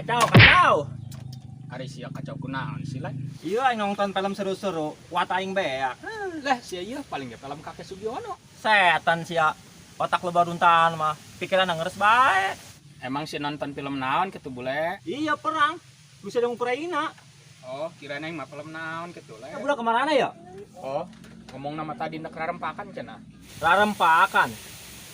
Kacau, kacau. Ari sia kacau kunaon sih lah. Iya aing nonton film seru-seru, kuat aing beak. Lah sia ieu paling ge film kakek Sugiono. Setan sia. Otak lo baruntahan mah, pikiran ngeres bae. Emang si nonton film naon kitu bule? Iya perang. Bisa dong Ukraina. Oh, kirain aing mah film naon kitu le. Ya, budak kemana ya? Oh, ngomong nama tadi nek rarempakan cenah. Rarempakan.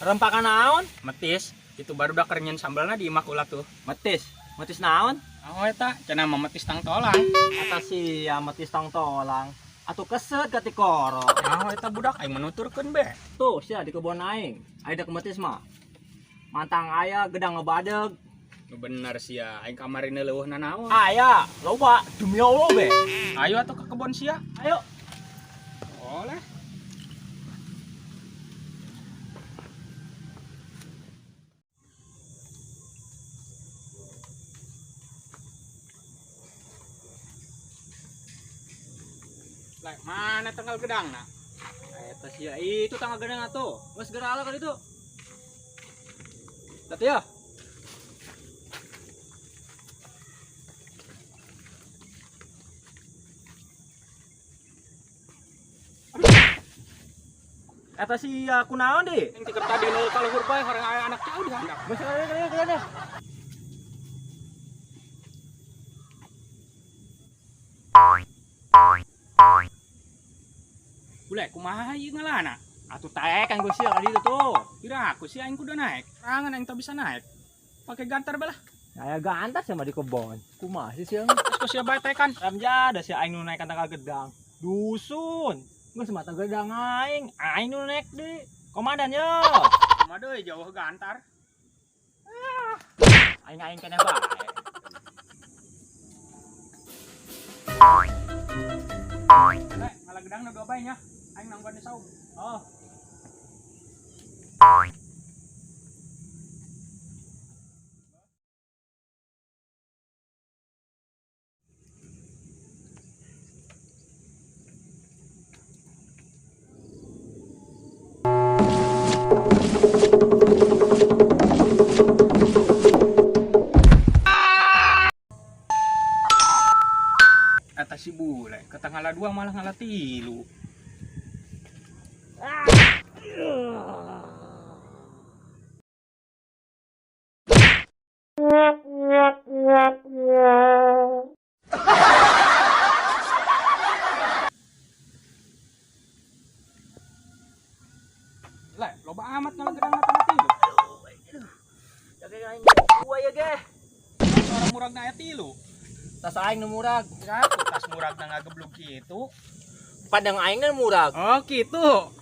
Rempakan naon? Metis, itu baru udah kerenyen sambalna di imah kula tuh. Metis. Metis naon? Oh eta, cenah mah metis tang tolang. Eta sia metis tang tolang. Atuh keset ka tikoro. Oh eta budak aing menuturkeun be. Tuh sia di kebon aing. Aya dek metis mah. Mantang aya gedang ngebadeg. Nu bener sia, aing kamarina leuweuh nanaon. Aya, loba demi Allah be. Ayo atuh ke kebon sia. Ayo. Boleh. Lah, mana tanggal gedang nah? Eta sia itu tanggal gedang atuh. Geus gerala kali itu. Tati ya. Eta sia kunaon deui? Yang tiker tadi nu kaluhur bae horeng aya anak jauh di handap. Geus kali. Bule, kumaha ieu ngalana? Atuh taekan gua sia kali itu tuh. Kira aku sih aing kudu naik. Rangan aing tak bisa naik. Pakai gantar belah. Aya gantar sama di kebon. Kumaha sih sia? Terus ku sia bae taekan. Ramjada sia aing nu naik tanggal gedang. Dusun. Geus mata gedang aing, aing nu naik deui. Komandan yo. Kumaha deui jauh gantar. Ah. Aing-aing keneh bae. Le, ngalah gedang nu dua bae nya. Aing nangguan di saung. Oh. Eta si bule, kata ngalah dua malah ngalah tilu. Lah, loba amat ngalah gedang ngalah tilu. Aduh, ya aing dua ya ge. Orang muragna aya tilu. Tas aing nu murag. Ya, tas muragna ngageblug kitu. Padang aing nu murag. Oh, kitu.